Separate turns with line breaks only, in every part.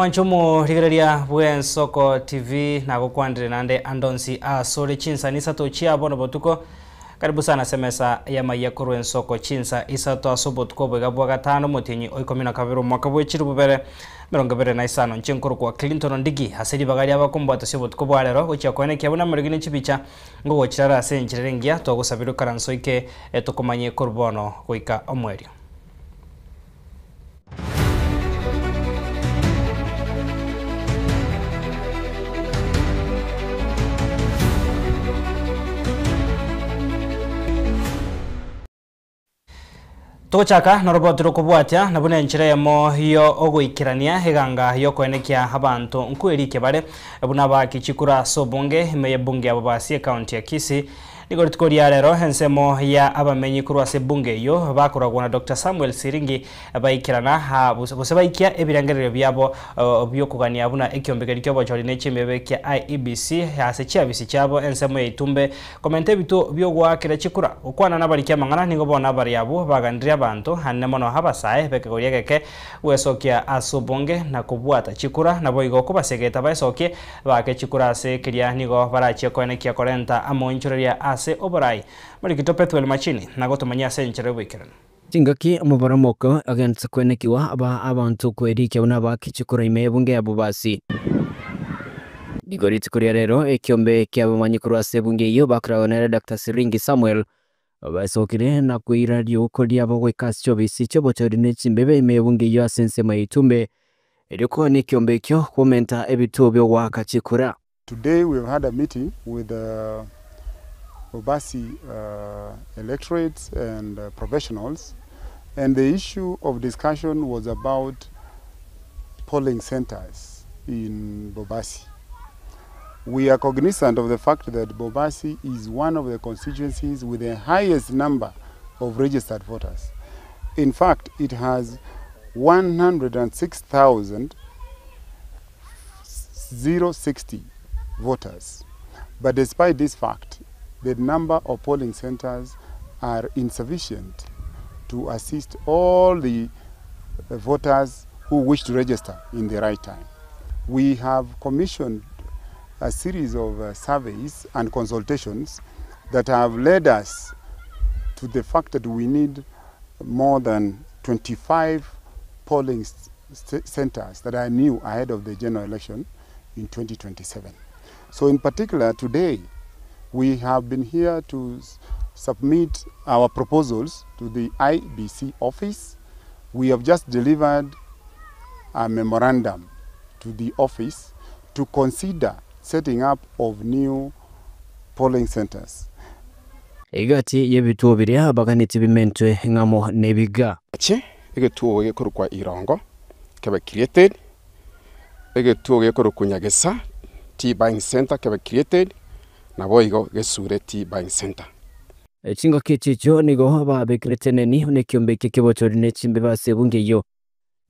Mwanche omorigereria bw'Ensoko TV nagokwanire naende ande onsi asore chinsa nisato chia bono botuko. Karibu sana ase emesa y'amayia korwa Ensoko chinsa isato ase obotuko oboiga bwa gatano omotienyi o ikomi na kabere omwaka bwe chilifu bibere emerongo ebere na isano. Inche nkorokwa Clinton Ondigi ase ribaga riabo kombwatosia obotuko bwa rero gochia koenekia buna amariogi ne chibicha ngogochirara ase enchera ere engiya twagosabire ikaranso ike tokomanye korwa bono goika omoerio. Togochaka noroboti rokobwatia, na buna enchera eyemo y'ogoikerania eganga y'okoenekia abanto nkwerikia bare buna abaaki chikura ase obonge ime y'ebunge ya Bobasi ekaunti ya Kisii. Nigo rituko ria rero ensemo ya abamenyi korwa ase ebunge eyio bakoragwa na Doctor Samuel Siringi baikerana gose baikia ebirengererio biabo biokogania buna ekiombe keria kiobochori ne chimebe kia IEBC ase chiabisi chiabo ensemo ya Itumbe komenta ebituo biogoakera chikura. Gokwana nabariki amang'ana nigo bono abare abwo baganirie abanto anene mono abasae bekegori egeke gwesokia ase obonge na kobwata chikura naboigo kobasegeta baesokie Baake chikura ase keria nigo barachie koenekia korenta amoonchoreria ase oborai. Morikito Pethuel Machini nagotomanyia ase enchera y'oboikeranu.
Chingaki omoboromoko ogenderete koenekiwa aba abanto kwerikia buna abaake chikura ime y'ebunge ya Bobasi. Nigo rituko ria rero ekiombe kiabamanyi korwa ase ebunge eyio bakoragwa nere Doctor Siringi Samuel basokire na koira riuko riabo goika ase chiobisi chiobochori ne chimbebe ime y'ebunge eyio ase ensemo ya Itumbe Erio konya ekiombe ekio komenta ebituo bi'ogoaka chikura.
Today we have had a meeting with the Bobasi electorates and professionals and the issue of discussion was about polling centers in Bobasi. We are cognizant of the fact that Bobasi is one of the constituencies with the highest number of registered voters. In fact, it has 106,060 voters. But despite this fact, the number of polling centers are insufficient to assist all the voters who wish to register in the right time. We have commissioned a series of uh, surveys and consultations that have led us to the fact that we need more than 25 polling centers that are new ahead of the general election in 2027. So in particular, today, we have been here to submit our proposals to the IBC office. We have just delivered a memorandum to the office to consider setting up of new polling centers.
Egati y'ebituo biria baganetie bimentwe ng'amo nebiga.
Inche egetuo gekorokwa Irongo kebe created, egetuo gekorokwa Nyagesa Tea Buying Centre kebe created, naboigo Gesure Tea Buying Centre.
Chingaki echiechio nigo babekerete neni buna ekiombe ekio ki'obochori ne chimbebe ase ebunge eyio.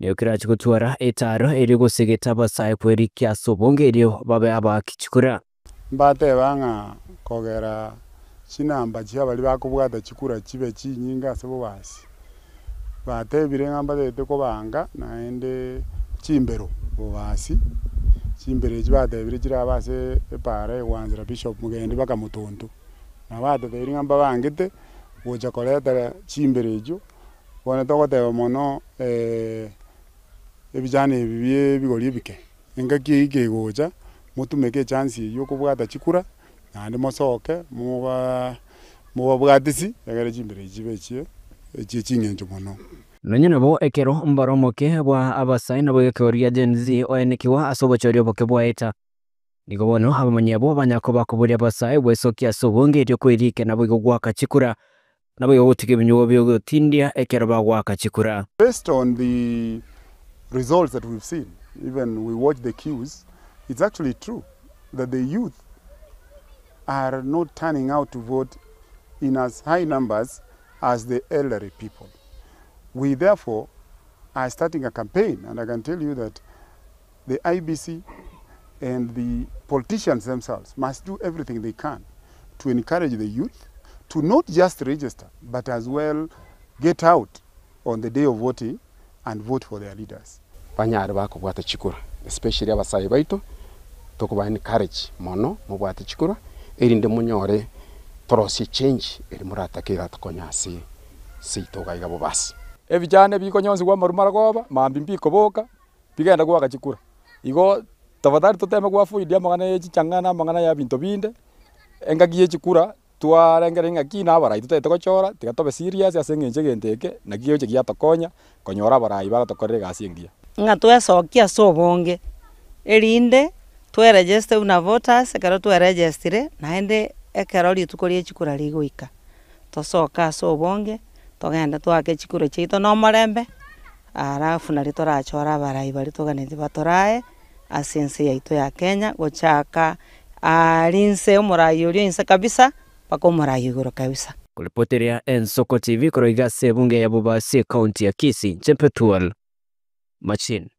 Nigo kerache gotwara etaaro erio gosegeta abasae kwerikia ase obonge erio babe abaaki chikura.
Mbateba ng'a kogera chinamba chia baria bakobwata chikura chibe chinyinge ase bobasi, batebire ng'a mbatagete kobanga naende chimbero bobasi, chimbero echio batebire chirabe ase epaara egwanchera Bishop Mugendi mpaka Mutuntu. Na batotebirie ng'a mbabangete gocha koreta chimbero echio, bono togoteba mono ebijana ebi bie ebigori ebike. Engaki eyio kegocha, motumeke echansi eyio kobwata chikura, naende mosoke moba mobabwatisi, egere chimbero echi chibe echie echie ching'encho mono.
Nonya nabo ekero mbare omoke bwa abasae nabo egekegorio gia Gen Z oenekigwa ase obochori oboke bwaeta. Nigo bono abamanyi abwo banyakoba koboria abasae gwesokia ase obonge erio koirike naboigo goaka chikura, naboigo gotiga ebinyugwa biogotindia ekero bagoaka chikura.
Based on the results that we've seen, even we watch the queues, it's actually true that the youth are not turning out to vote in as high numbers as the elderly people. We therefore are starting a campaign and I can tell you that the IBC and the politicians themselves must do everything they can to encourage the youth to not just register but as well get out on the day of voting and vote for their leaders.
Banyare bakobwata chikura. Especially abasae baito, tokoba encourage mono mobwate chikura, erinde monyore torosie echange eri moratake eratokonye ase seito iga iga bobasi.
Ebichane bikonyonsigwa amaru marogoba, mambia mbikoboka, bigende goaka chikura. Igo tafadhali toteme go avoid amang'ana ya chichang'a na amang'ana ya ebinto binde, engaki ya chikura twarengereria ng'aki na abarai totagete gochora, tiga tobe serious ase eng'encho egento eke naki gegocha giatokonya konyora abarai bagatokorera egasi engiya.
Ng'a twesokie ase obonge, erinde tweregeste buna voters, ekero tweregestire, naende ekero rituko ria chikura rigoika, tosoke ase obonge, togende toake chikura chiaito na omorembe, alafu nario torachore abarai baria toganetie batorae, ase ense yaito ya Kenya, gochaka aaria inse omorai oria inse kabisa, mpaka omorai igoro kabisa.
Koripoteria Ensoko TV korwa iga ase ebunge ya Bobasi ekaunti ya Kisii, inche Pethuel Machini.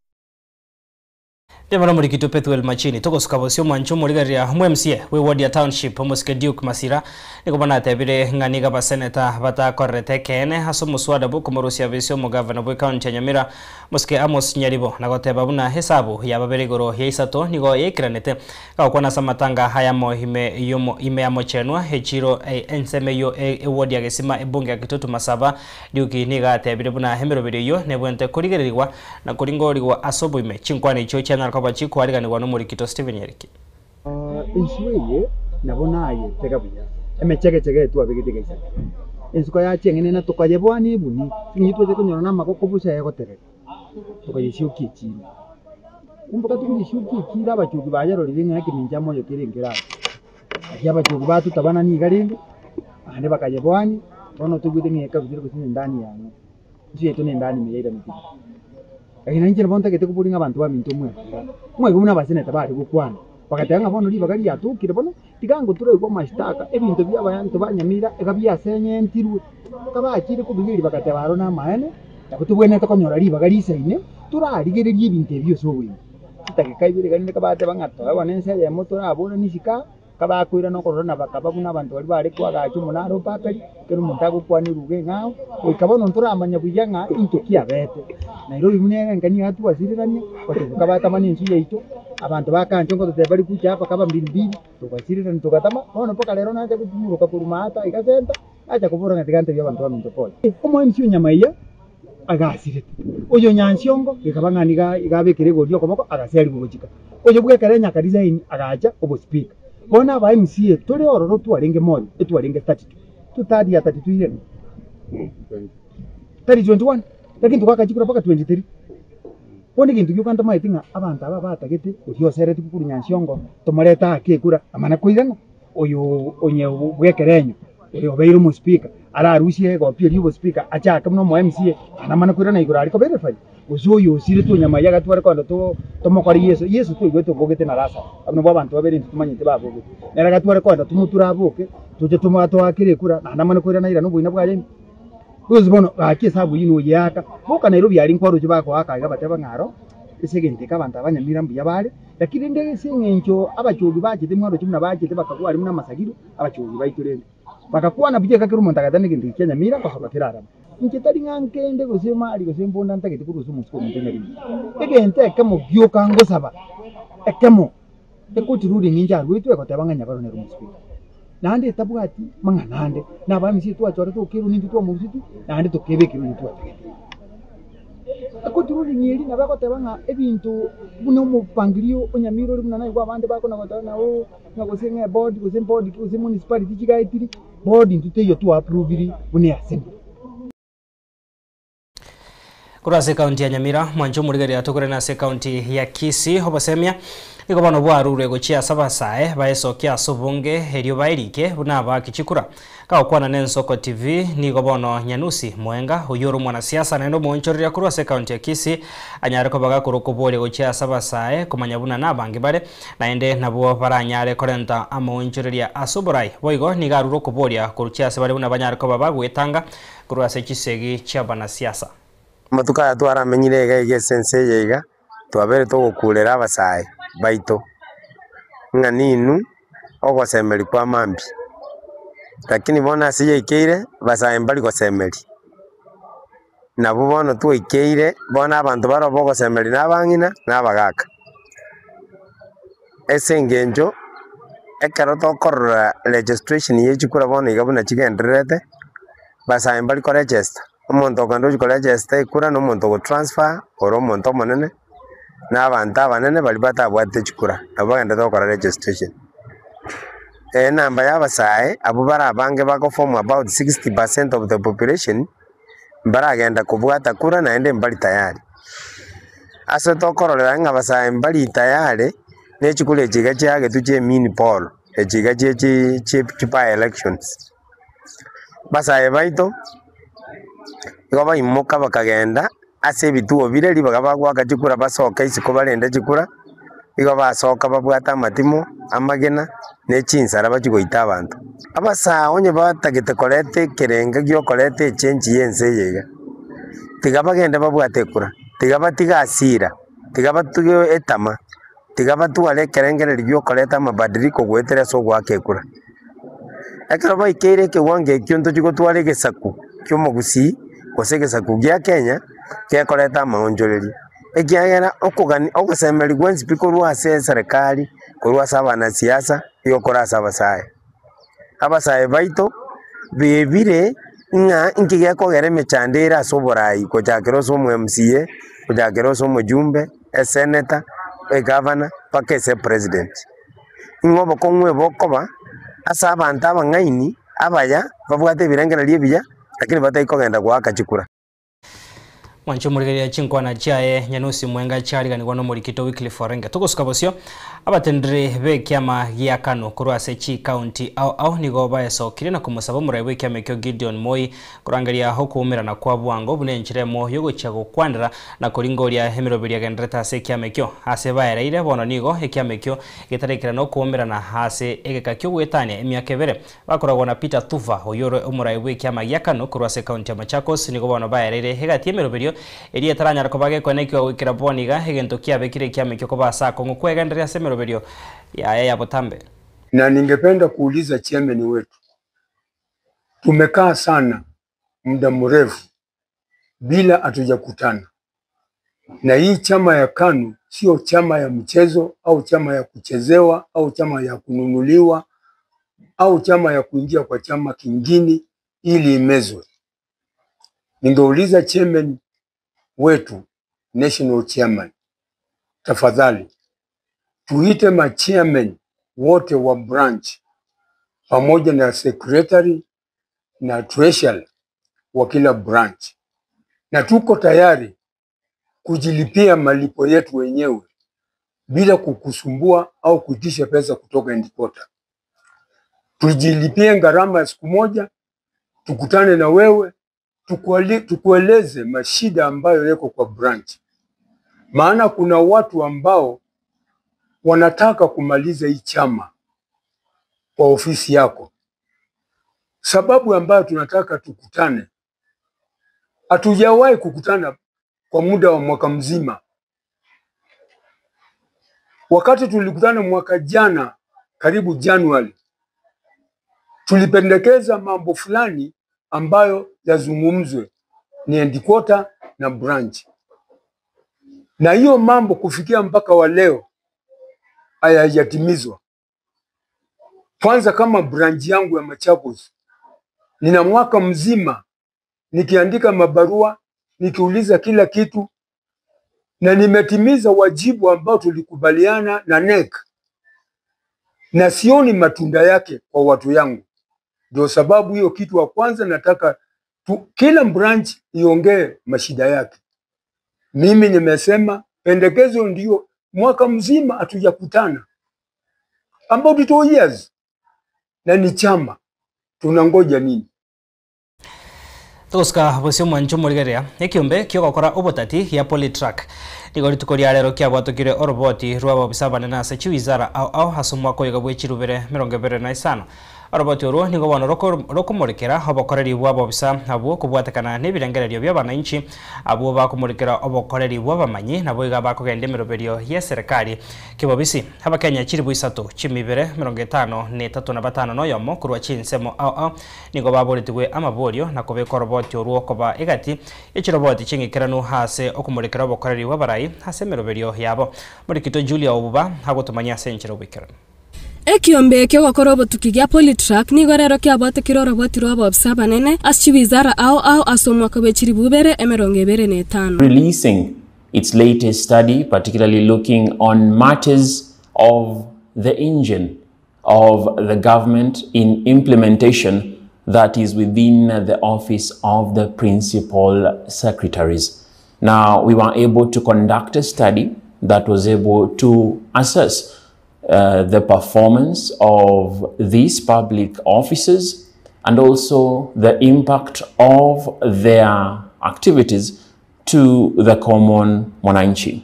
Ndimore omorikito Pethuel Machini togosuka bosio omwancho omorigereria omo MCA bwe ward ya Township omosike Duke Masira nigo bono atebire ng'a nigo abaseneta batakorerete ekeene ase omoswada bw'okomorusia bisia omogavana bwe county ya Nyamira Mosike Amos Nyaribo na goteba buna esabu ya babere igoro ya isato nigo yaikiranete gagokwana ase amatanga ayamo ime yomo ime ya Mochenwa echiro ensemo eyio eward ya Gesima ebunge ya Kitutu Masaba Duke nigo atebire buna emeroberio eyio nebwente korigererigwa na koringorigwa ase oboime chinkwana echio chianyara koba chikoariganigwa nomorikito Stephen Nyariki.
Enswe eye nabo nayetega buya, emechegechege eye twabegete egaisana. Ensuka yacheng'enena tokayeboa na ebuni, eng'iti twacha konyora na amagoko bosa egoterera, tokayesiokia echiro. Kumbe tokoyesiokia echiro abachogi bayerorire ng'a ekemincha moyo kere nkere abwo. Aria abachogi batotabana niga rende, naende bakayeboania, bono toigwete ng'a ekabusire gose na endani yang'o. Inche yaito nendani ime yairanete ime. Lakini nainche nabo ntagete koboria ng'a abanto baminto mwebuya, mwaigwa buna abaseneta bare gokwana, bagateba ng'a bono ribaga riatokire bono, tiga ngotoraigwe amashtaka, ebinto bia abanto ba Nyamira iga biasenyentirwe. Kabachire kobigeria bagateba aro namaene, nabo tobwenerete konyora ribaga risaine, torarigererie ebinto ebi ase oboime. Chidakika ibere iga rende kabateba ng'a toe bono ense eyemo toraboranie isiko aa. Kabakoirana okorora na bakaba buna abanto baria bare koagacha omonara o Babeli, ekero omonto agokwana eruga eng'ao, goika bono ntoramanya buya ng'a intwe kiabete. Nairobi buna ere enka nigo twasirirania, gotoka batama nensu yaito, abanto bakancha ngototebia bari kucha hapa kaba mbili mbili, togasirirania togatama, bono mpaka rero nacha gotimuroka korwa maata iga center, nacha kobora ng'a tiga ntebie abanto baminto pole. Omoemisi o nyama eyia agasirete, oyo nyansiongo gekaba ng'a niga iga abekire egori okoboko agaserigwa gochika. Oyo bw'ekerenyo akaresign agacha obospeaker. Bono aba MCA tore ororo twarenge moyo etwarenge 32 two third ya 32 ire tari 21 lakini togaka chikura mpaka 23. Bono egento gioka ntomaeti ng'a abanto aba batagete oria oseretigwe korwa Nyansiongo tomorete ake ekura amana koirana oyo onye bw'ekerenyo oyo obeire omospeaker ararusie egopi eria obospeaker achake buna omo MCA anamane koirana igoro aria koba ereferee. Gose oyo osiretwe onyama eyio agatware kogenda to tomokore Yeso. Yeso twaigwete obogete na Lazaro, abwo nabwo abanto babere intwe tomanyete babogete. Nere agatware kogenda tomoture aboke, toche tomo toakere ekura, naende amane koirana airane oboina bwaye ime. Gose bono gaki esabu eyio noyeaka, boka Nairobi aria nkwaroche bakoaka iga bateba ng'a aro, ase egento eke abanto aba Nyamira mbuya bare, lakini rende ase eng'encho abachogi bachete mwaroche buna bachete bakagwa aria buna amasagiro, abachogi baito rende. Bagakwana buya iga kera omonto agateba negento eke kia Nyamira ngosoka kere araba. Inche tari ng'a nkende gose mari gose mbunda ntagete korwa ase omosike omonto nyarimo. Egento ekemo gioka ngosaba, ekemo, ekoti ruling inche arwetwe egoteba ng'a Nyabaro nere omosike. Naende etabwati mang'ana ande, na abamisia twachorete okerwa nintwe twamoruseti, naende tokebekerwa intwe twatagete. Ekoti ruling eria nabo egoteba ng'a ebinto buna omopangirio o Nyamira ore buna naigwa abande bakona goteba ng'a ooh. Ng'a gose ng'a eboard gose board ki gose municipality chigaetiri, board intwe teiyo twa approviri buna eassembly.
Korwa ase ekaunti ya Nyamira, mwanche omorigereria atokorene ase ekaunti ya Kisii obosemia nigo bono bwarurwe gochia ase abasae baesokia ase obonge erio baerike buna abaaki chikura. Gagokwana n'Ensoko TV, nigo bono Nyanusi Moenga, oyio ore omwanasiasa naende omoonchoreria korwa ase ekaunti ya Kisii, anyare koba gakora okoboria gochia ase abasae komanya buna nabange bare, naende nabwo baranyare korenta amaonchoreria ase oborai. Boigo nigo arure okoboria koruchia ase bare buna banyare koba bagwetanga korwa ase chisegi chi'abanasiasa.
Amatuko aya twaramenyire iga iga ase ense eye iga, twabeire togokurera abasae baito, ng'a ninwe ogosemeria kwa mambia. Lakini bono ase yaikeire, basae mbari gosemeria. Nabwo bono twaikeire, bono abanto baroo bogosemeria na abang'ina na abagaka. Ase engencho ekero tokorora registration ye chikura bono iga buna chigendererete, basae mbari koregester, omonto okogenda ochia koregester ekura na omonto ogotransfer ore omonto omonene, na abanto abanene baria batabwate chikura nabo bagenderete gokora registration. Enamba ya abasae abwo bare abange bagoform about 60% of the population, mbaragenda kobwata kura naende mbari tayari. Ase tokororera ng'a abasae mbari tayari, ne chikura echi iga chiagetwe chia emini poll, echi iga chie chi chie chi by elections. Abasae baito, nigo baimoka bakagenda ase ebituo bire ribaga bagoaka chikura basoke isiko barende chikura, nigo basoka babwate amatimo, amagena, ne chinsara bachie goita abanto. Abasaa onye batagete koreta ekerengo gi'okoreta echenchi y'ense eye iga, tiga bagende babwate ekura, tiga batige asira, tiga batige etama, tiga batware ekerengererio gi'okoreta amabadiliko goetera ase ogoaka ekura. Ekero baikeire ekewango ekio ntochie gotwara egesaku ki'omogusii gose egesaku gia Kenya gekoreta amaonchoreria, ekiagera okogani ogosemeria gwensi pi korwa ase eserekari, korwa ase abanasiasa, nigo kore ase abasae. Abasae baito bebire ng'a inki gekogera emechando ere ase oborai gochakera ase omo MCA, gochakera ase omojumbe, esenator, egavana, mpaka ase epresident. Ng'a obokong'u ebokoba ase abanto abang'aini, abaya, babwate ebirengererio ebiya, lakini batari kogenda goaka chikura.
Mwanche omorigereria chinkwana chiaye Nyanusi Mwenga chiariganigwa nomorikito Wycliffe Orenge. Togosuka bosio, abatenderi b'ekiama gia KANU korwa ase chikaunti ao ao nigo baesokirie na komosaba omorai bw'ekiama ekio Gideon Moi korangeria okoumerana kwa bwango buna enchera emo yogochia gokwanera na koringoria emeroberi yagendererete ase ekiama ekio. Ase baereire bono nigo ekiama ekio getarekerana okoumerana ase egeka ki'ogoetania emiaka ebere Bakoragwa na Peter Thuva, oyio ore omorai bw'ekiama gia KANU korwa ase ekaunti ya Machakos, nigo bono baereire egati y'emeroberio eria etaranyara koba gekoenekigwa goikera bono iga, egento kiabekire ekiama ekio koba ase akong'u kwegendereria ase emeroberio yaye ya botambe.
Na ningependa kuuliza chairman wetu, tumekaa sana muda mrefu bila hatujakutana, na hii chama ya KANU sio chama ya mchezo au chama ya kuchezewa au chama ya kununuliwa au chama ya kuingia kwa chama kingine ili imezwe. Ningeuliza chairman wetu, national chairman, tafadhali tuite ma chairman wote wa branch pamoja na secretary na treasurer wa kila branch, na tuko tayari kujilipia malipo yetu wenyewe bila kukusumbua au kuitisha pesa kutoka headquarter. Tujilipie gharama ya siku moja, tukutane na wewe tukueleze mashida ambayo yako kwa branch, maana kuna watu ambao wanataka kumaliza hii chama kwa ofisi yako. Sababu ambayo tunataka tukutane, hatujawahi kukutana kwa muda wa mwaka mzima. Wakati tulikutana mwaka jana, karibu Januari, tulipendekeza mambo fulani ambayo yazungumzwe ni headquarter na branch, na hiyo mambo kufikia mpaka wa leo hayajatimizwa. Kwanza kama branch yangu ya Machakos, nina mwaka mzima nikiandika mabarua nikiuliza kila kitu, na nimetimiza wajibu ambao tulikubaliana na NEC, na sioni matunda yake kwa watu yangu. Ndio sababu hiyo kitu wa kwanza nataka tu, kila branch iongee mashida yake. Mimi nimesema pendekezo ndio mwaka mzima hatujakutana, about 2 years, na ni chama, tunangoja nini?
Togosuka bosio mwancho omorigereria ekiombe kiogokora obotati gia Polytrack nigo rituko ria rero kiabwatokire oroboti rwa ababisa abanene ase chiwizara ao ao ase omwaka oyoga bwa echirubere 25. Oroboti orwo nigo bono rokomorekera obokoreri bwa abobisa abwo kobwatekana na ebirengererio bia abananchi abwo bakomorekera obokoreri bwa abamanyi nabo iga bakogenda emeroberio ye eserekari kebobisi. Abakenya chilifu isato, chimibere, 53 na batano na oyomo korwa chinsemo ao ao nigo baboretigwe amaborio na kobeka oroboti orwo koba egati ye chiroboti ching'ikeranu ase okomorekera obokoreri bw'abarai ase emeroberio yabo. Morikito Julia Obuba agotomanyia ase enchera oboikeranu.
Ekiombe ki'ogokora obotuki gia Polytrack nigo rero kiabwatekire oroboti rw'abaofisa abanene ase chiwizara ao ao ase omwaka bwe chilifu ibere 25.
Releasing its latest study, particularly looking on matters of the engine of the government in implementation that is within the office of the principal secretaries. Now, we were able to conduct a study that was able to assess uh, the performance of these public offices and also the impact of their activities to the common mwananchi.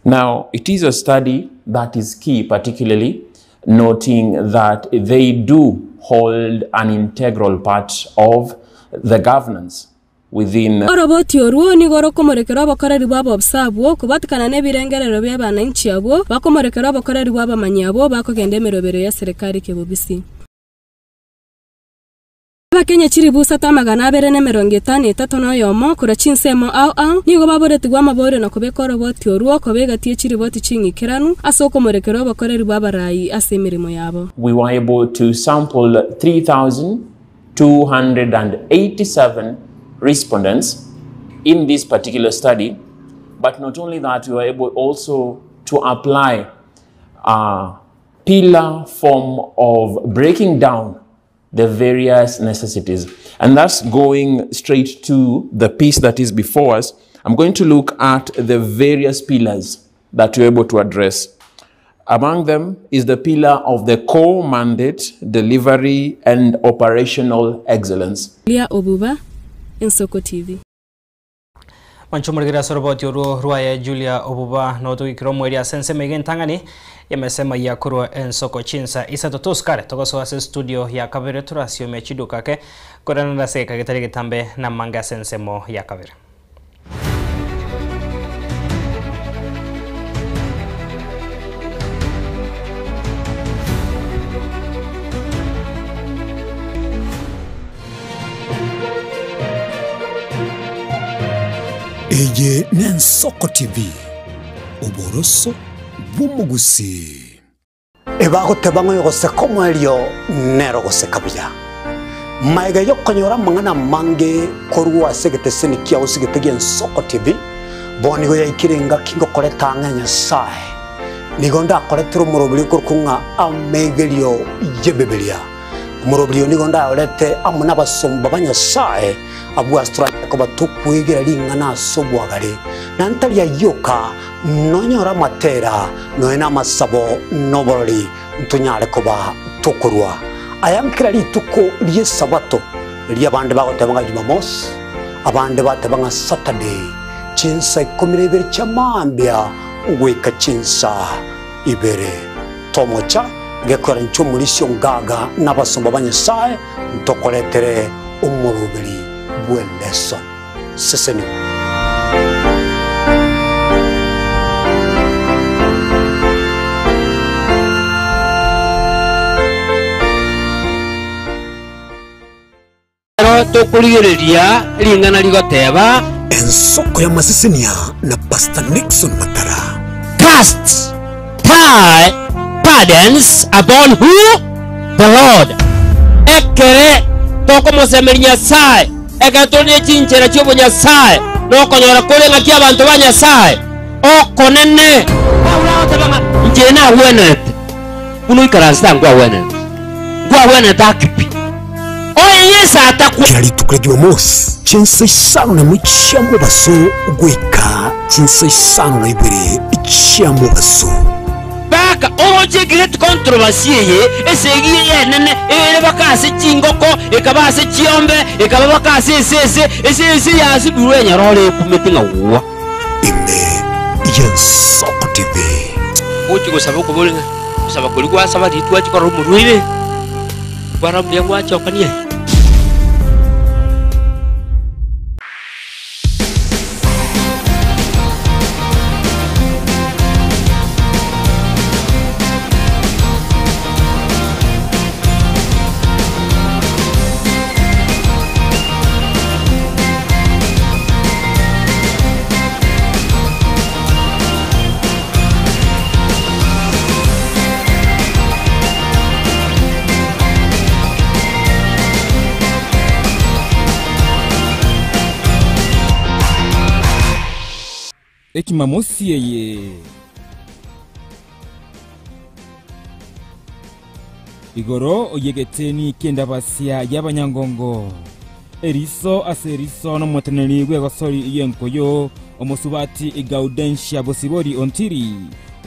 Now, it is a study that is key, particularly noting that they do hold an integral part of the governance within
Oroboti orwo nigo rokomorekera obokoreri bw'abobisa abwo kobwatekana nebirengerero bi'abananchi abwo bakomorekera obokoreri bw'abamanyi abwo bakogenda emerobero y'eserekari kebobisi. Abakenya chilifu isato 253 korwa chinsemo ao ao nigo baboretigwe amaborio na kobeka oroboti orwo koba egati ye chiriboti ching'ikeranu ase okomorekera obokoreri bw'abarai ase emeremo yabo.
We were able to sample 3,287 respondents in this particular study. But not only that, we were able also to apply a pillar form of breaking down the various necessities. And that's going straight to the piece that is before us. I'm going to look at the various pillars that we're able to address. Among them is the pillar of the core mandate, delivery, and operational excellence.
Leah Obuba, Ensoko TV.
Mwancho omorigeri ase oroboti orwo rwaye Julia Obuba notogikire omweri ase ensemo iga entang'ani y'emesemo ya korwa ensoko chinsa isato tosikare togosoa ase studio ya kabere torasiomia chiduka ake korana ase egeka getari getambe namange ase ensemo ya kabere.
Eye n'Ensoko TV, oboroso bw'omogusii.
Ebagoteba ng'a oyogoseka omoerio nere ogoseka buya. Magega y'okonyora amang'ana amange korwa ase egeteseni kiao ase egete gi'Ensoko TV, bono nigo yaikire engaki ngokoreta ang'e Nyasae. Nigo ndakoretere omoroberi okorokwa ng'a Amegerio y'Ebibilia. Omoroberi oyo nigo ndayorete amo nabasomba ba Nyasae, abwo ase toranyare koba tokwegera ring'ana ase obwagare, na ntari ayio oka, nonyore amatera, nonya namasabo, na oborori, ntonyare koba tokorua aya nkera rituko ri'Esabato, erio abande bagoteba ng'a Jumamosi, abande bateba ng'a Saturday, chinsa ikomi na ibere chia mambia goika chinsa ibere. Tomocha gekora inche omorisia ongaga na abasomba ba Nyasae ntokoretere omoroberi bw'eleson. Sesenigwa.
Ekero tokorigereria ring'ana rigoteba.
Ensoko y'amasesenia na Pastor Nixon Matara.
Cast thy burdens upon who? The Lord. Ekere tokomosemeria Nyasae, ekero tore ne chinchera chi'obonyasae, nokonyora kore ng'aki abanto ba Nyasae okonene. Paulo agoteba ng'a inche nagwenerete buna oikaransete aa nkwagwenerete, nkwagwenerete ake pi. Onye Yeso atakwa.
Kera rituko ria Jumamosi, chinsa isano nemo chia mobaso goika chinsa isano na ibere chia mobaso.
Baka oroche great controversy eye, esegi eye enene ere baka ase chingoko, ekaba ase chiombe, ekaba baka ase esese, esese yasibirwe enyororo ekumete ng'a gwa.
Ime y'Ensoko TV.
Gochia gosaba okobori ng'a gosaba koria gwasaba riria twachia korora omorwaire. Bara mbuya gwachokanie.
Echumamosi eye igoro oyegeteni ki'endabasia y'abanyangongo eriso ase eriso n'omoteneneri bw'egosori y'enkoyo omosubati Gaudensia Bosibori Ontiri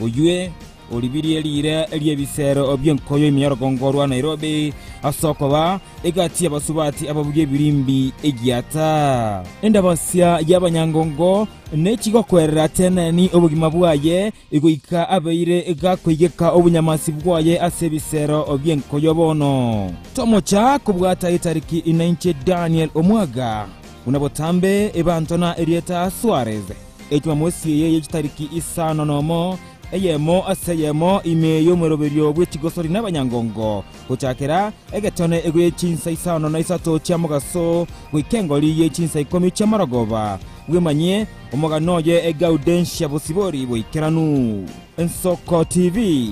oywe oribirie rire ri'ebisero bi'enkoyo ime y'orogongo rwa Nairobi ase okoba egati y'abasubati ababugia ebirimbi egiata. Endabasia y'abanyangongo nechigokwerera teneni obogima bwaye goika abeire gakoigeka obunyamasi bwaye ase ebisero bi'enkoyo bono. Tomocha kobwata etariki inainche Daniel Omwaga, buna botambe ebantona erieta Suarez, Ejumamosi eye ye chitariki isano nomo, eyemo ase eyemo ime y'omweroberio bwe chigosori n'abanyangongo, gochakera egetone egue chinsa isano na isato chia mogaso goika engori ye chinsa ikomi chi'amarogoba, bwemanyie omogano oye Gaudensia Bosibori boikeranu. Ensoko TV,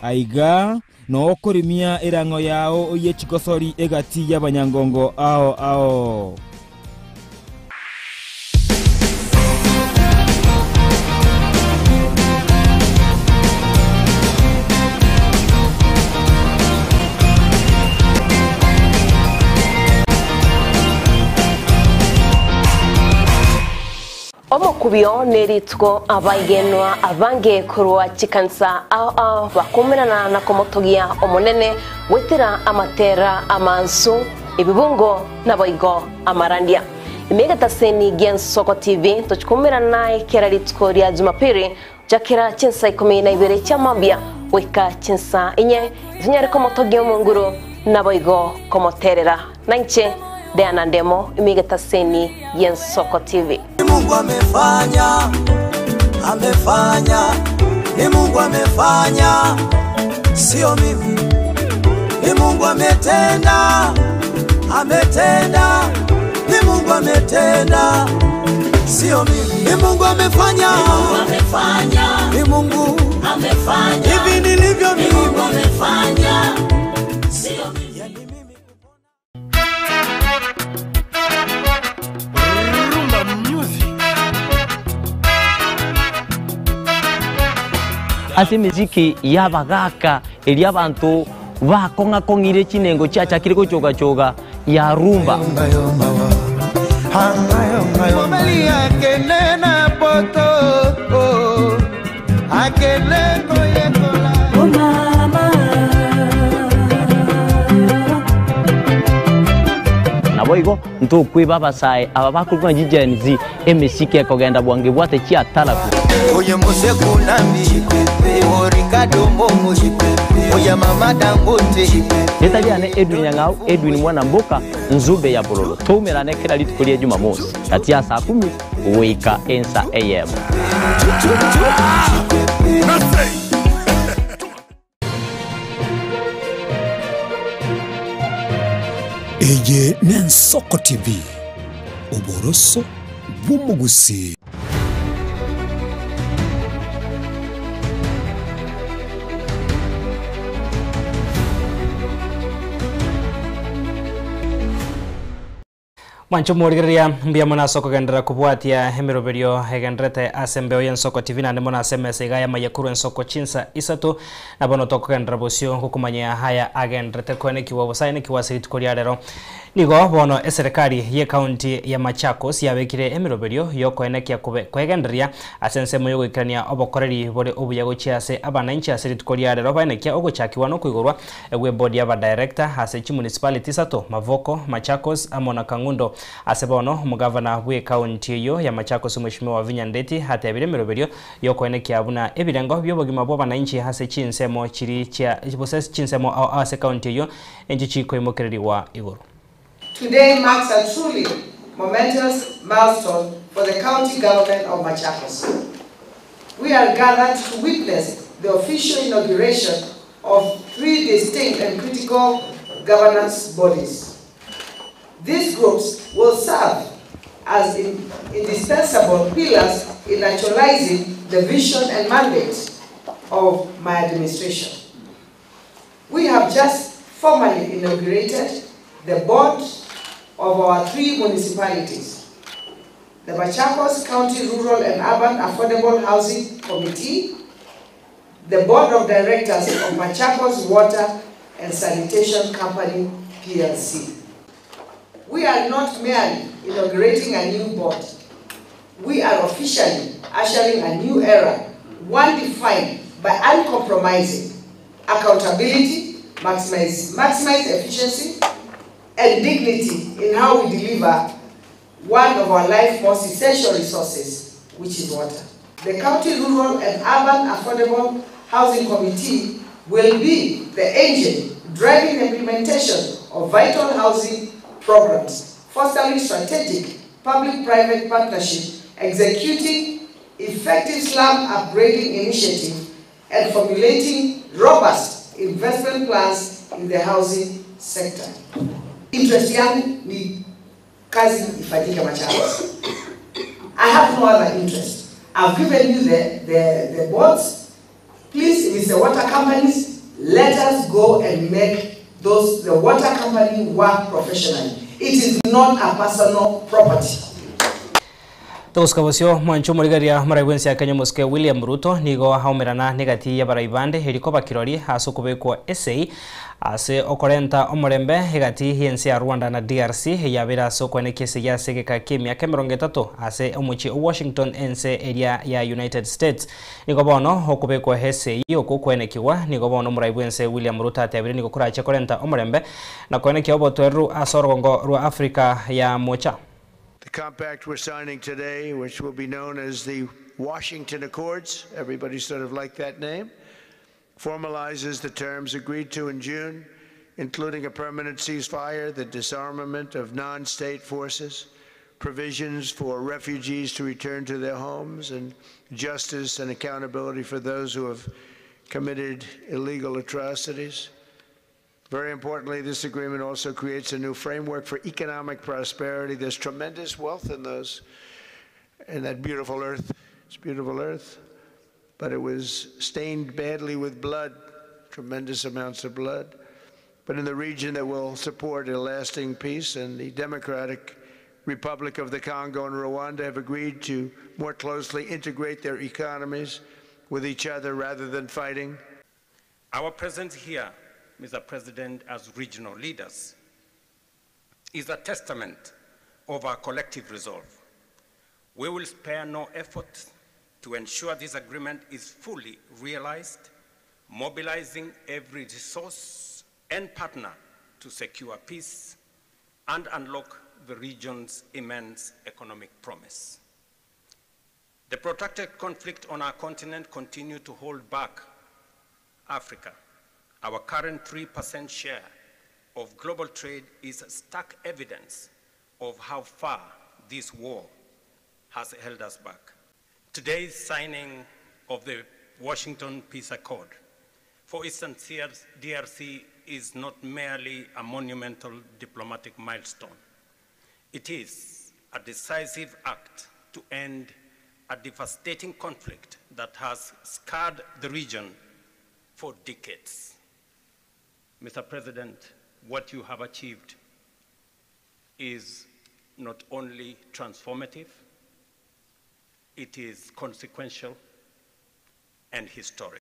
Aiga nokorimia erang'o yao ye chigosori egati y'abanyangongo ao ao.
Omokubio nerituko abaigenwa abange korwa chikansa ao ao bakumerana na komotogia omonene gwetera amatera amansu ebibungo naboigo amarandia imegataseni gia Nsoko TV tochikumerana naye kera rituko ria Jumapili jakera chinsa 12 chia mambia goika chinsa inye tunyare komotogia omonguru naboigo komoterera nainche Diana Ndemo imegataseni gia Nsoko TV.
Mungu amefanya, amefanya, ni Mungu amefanya, sio mimi. Ni Mungu ametenda, ametenda, ni Mungu ametenda, sio mimi. Ni Mungu amefanya, ni Mungu amefanya, ni Mungu amefanya, hivi nilivyo mimi, Mungu amefanya, sio mimi.
Ase emiziki y'abagaka eri abantu bakong'akong'ire chinengo chiachakire gochogachoga ya rumba. Nabo igo ntokweba abasae aba bakorwa Gen Z emesiki ekogenda bwange bwate chiataraku.
Oye musekunami Ricardo Momo Oye mama Dangote
Etaliane Edwin Nyang'au Edwin Mwana Mboka Nzube ya Bololo toumerane kera rituko ria Jumamosi kati ya saa 10 goika ensa AM.
Eye ne Nsoko TV oboroso bw'omugusi.
Mwancho mworigereria mbuya mono ase okogenderera kobwatia emiroberio egenderete ase embeo ya Nsoko TV naende mono ase emesa iga yamaiya korwa Ensoko chinsa isato nabono tokogenderera bosio gokomanya haya agenderete koenekiwa bosae nekiwa ase rituko ria rero. Nigo bono eserekari y'ekaunti ya Machakos yabekire emeroberio y'okoenekia kobe kwegendereria ase ensemo y'ogoikerania obokoreri bore obuya gochia ase abananchi ase rituko ria rero baenekia ogochakigwa na okoigorwa gw'ebodi y'abadirector ase chimunicipality isato, Mavoko, Machakos amo na Kang'undo. Ase bono omogavana bw'ekaunti eyio ya Machakos Mweshimiwa Wavinya Ndeti atebire emeroberio y'okoenekia buna ebirengo bi'obogima bw'abananchi ase chinsemo chiri chia gose chinsemo ao ase ekaunti eyio Inche chikoimokererigwa igoro.
Today marks a truly momentous milestone for the county government of Machakos. We are gathered to witness the official inauguration of three distinct and critical governance bodies. These groups will serve as indispensable pillars in actualizing the vision and mandate of my administration. We have just formally inaugurated the board of our three municipalities, the Machakos County Rural and Urban Affordable Housing Committee, the Board of Directors of Machakos Water and Sanitation Company, PLC. We are not merely inaugurating a new board. We are officially ushering a new era, one defined by uncompromising accountability, maximize, maximize efficiency, and dignity in how we deliver one of our life's most essential resources, which is water. The County Rural and Urban Affordable Housing Committee will be the engine driving the implementation of vital housing programs, fostering strategic public-private partnership, executing effective slum upgrading initiative, and formulating robust investment plans in the housing sector. Interest yangu ni kazi ifanyike Machakos. I have no other interest. I've given you the, the, the boards. Please, if it's the water companies, let us go and make those the water company work professionally. It is not a personal property.
Togosuka bosio mwancho omorigereria omorai bwensi ya Kenya omosike William Ruto nigo aumerana negati y'abarai bande eri koba kirori ase okobekwa esei ase okorenta omorembe egati y'ense ya Rwanda na DRC eyabeire ase okoenekia esegi ase egeka ki'emiaka emerongo etato ase omochie o Washington ense eria ya United States. Nigo bono okobekwa esei oko koenekigwa nigo bono omorai bwense William Ruto atebire nigo korache korenta omorembe na koenekia obotoereru ase orogongo rwa Africa ya mocha.
The compact we're signing today, which will be known as the Washington Accords, everybody sort of liked that name, formalizes the terms agreed to in June, including a permanent ceasefire, the disarmament of non state forces, provisions for refugees to return to their homes, and justice and accountability for those who have committed illegal atrocities. Very importantly, this agreement also creates a new framework for economic prosperity. There's tremendous wealth in those, in that beautiful earth. It's beautiful earth, but it was stained badly with blood, tremendous amounts of blood. But in the region that will support a lasting peace, and the Democratic Republic of the Congo and Rwanda have agreed to more closely integrate their economies with each other rather than fighting.
Our presence here, Mr. President, as regional leaders, is a testament of our collective resolve. We will spare no effort to ensure this agreement is fully realized, mobilizing every resource and partner to secure peace and unlock the region's immense economic promise. The protracted conflict on our continent continues to hold back Africa. Our current 3% share of global trade is stark evidence of how far this war has held us back. Today's signing of the Washington Peace Accord for Eastern DRC is not merely a monumental diplomatic milestone. It is a decisive act to end a devastating conflict that has scarred the region for decades. Mr. President, what you have achieved is not only transformative, it is consequential and historic.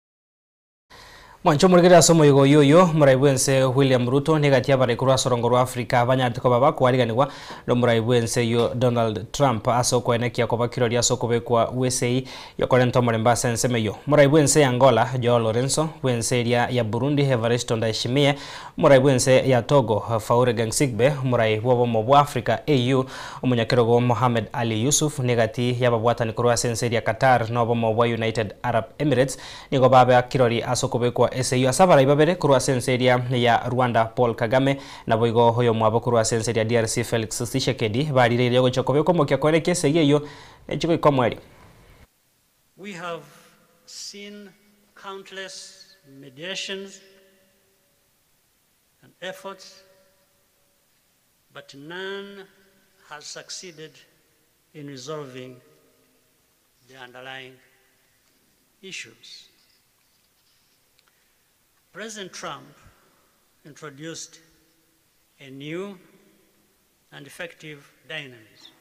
Mwancho omorigereria ase omoyega oyio oyio, omorai bw'ense William Ruto negati y'abarai korwa ase orongo rwa Africa banyarete koba bakoariganigwa nomorai bw'ense eyio Donald Trump ase okoenekia koba kirori ase okobekwa gw'esegi yokorenta omorembe ase ensemo eyio. Omorai bw'ense ya Angola Joao Lorenzo, bw'ense eria ya Burundi Evaristo Ndayishimiye, omorai bw'ense ya Togo Faure Gangsigbe, omorai bw'obomo bwa Africa AU, omonyakerogo Mohamed Ali Yusuf negati y'ababwatani korwa ase ense eria Qatar na obomo bwa United Arab Emirates Nigo babe kirori ase okobekwa eseiyo ase abarai babere korwa ase ense eria ya Rwanda Paul Kagame, naboigo oyomwabo korwa ase ense eria DRC Felix Tshisekedi barireirie gochia kobekwa omokia koenekia esegi eyio nechi goika omoerio.
We have seen countless mediations and efforts, but none has succeeded in resolving the underlying issues. President Trump introduced a new and effective dynamism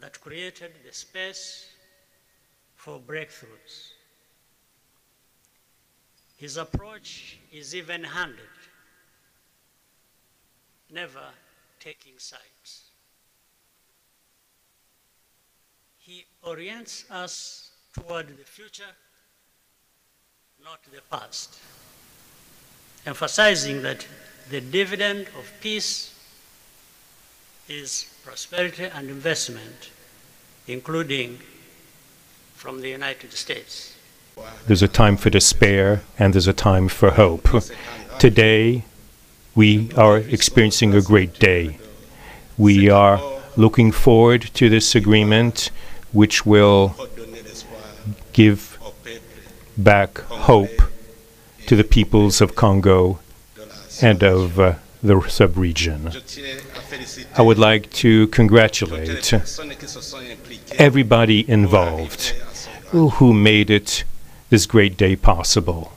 that created the space for breakthroughs. His approach is even handed, never taking sides. He orients us toward the future, not the past, emphasizing that the dividend of peace is prosperity and investment, including from the United States.
There's a time for despair and there's a time for hope. Today, we are experiencing a great day. We are looking forward to this agreement, which will give back hope to the peoples of Congo and of the sub-region. I would like to congratulate everybody involved who made it this great day possible.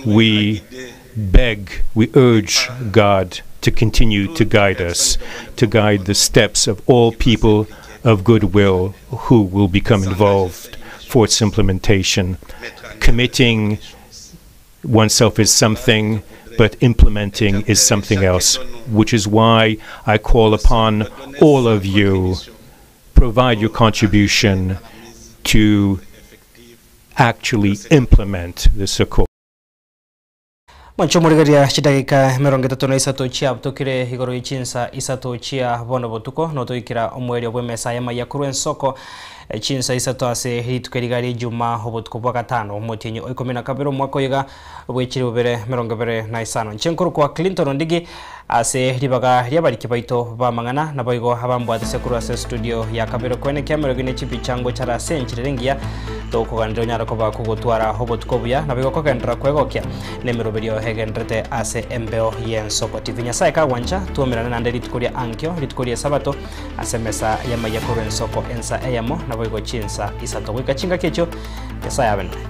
We beg, we urge God to continue to guide us, to guide the steps of all people of goodwill who will become involved for its implementation. Committing oneself is something, but implementing is something else, which is why I call upon all of you, provide your contribution to actually implement this accord.
Mwancho morigeria chidagika emerongo etato na isato chiabutokire igoro ye chinsa isato chia bono botuko notoikera omwerio bwa emesa y'amaiya korwa ensoko chinsa isato ase rituko eriga ria ejuma obotuko bwa gatano omotienyi o ikomi na kabere omwaka oiga bwechire bobere emerongo ebere na isano. Inche nkorokwa Clinton Ondigi ase ribaga riabariki baito b'amang'ana naboigo abambwatise korwa ase studio ya kabere kwene kiamerogio ne chipicha ngochara ase enchera engiya tokoganera onyare koba kogotwara obotuko obuya naboigo kogenderera kwegokia na emeroberio egenderete ase embeo y'ensoko TV. Nyasaye kagwancha tuomerane naende rituko ria ankio rituko ria esabato ase emesa y'amaiya korwa ensoko ensa eyemo naboigo chinsa isato goika chingaki echio Nyasaye abe naye.